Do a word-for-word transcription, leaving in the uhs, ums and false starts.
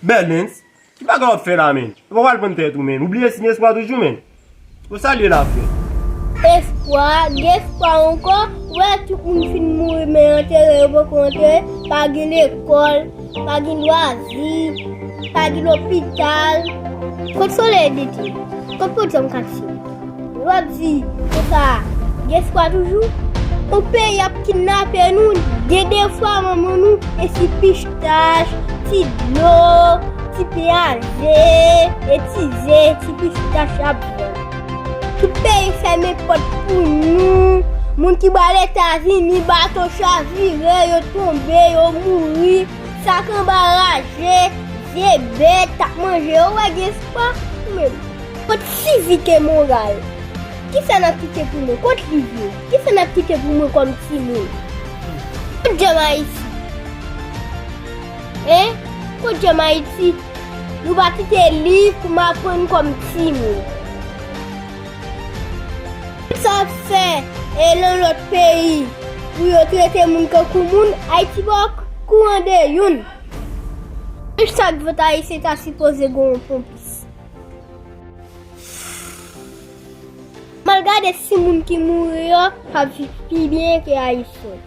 Bèlens, ki bagay w ap fè la, menn? Ou pa pral pran tèt ou, menn. Ou bliye siy espwa toujou, menn. Ou salye la, frè. Espwa, gen espwa ankò. Ou wè tout moun fin mouri, men antere yo poko antere. Pa gen lekòl, pa gen lwazi, pa gen lopital. Kot solèy de te? Kot podyòm katye? W ap di konsa, gen espwa toujou? Yon peyi ap kidnape nou, gen de fwa manman nou, e ti pistach, ti dlo, ti pen a ze, e ti ze, ti pistach ap vann. Tout peyi fèmen pòt pou nou. Moun ki ba Letazini, bato chavire, yo tonbe, yo mouri. Sak anba raje, vye bèt ap manje yo, wè gen espwa. Ou menm, kot sivite moral? Kisa n ap kite pou nou? Kot liv yo? Kisa n ap kite pou mwen kòm timoun? Kot djòm Ayiti? Hein? Kot djòm Ayiti? Nou pa kite liv pou m aprann kòm timoun. Sa ap fè e nan lòt peyi pou yo trete moun kankou moun, Ayiti pa okouran de youn. Chak vòt ayisyen ta sipoze gen yon ponpis. M al gade si moun ki mouri yo p ap viv pi byen ke ayisyen.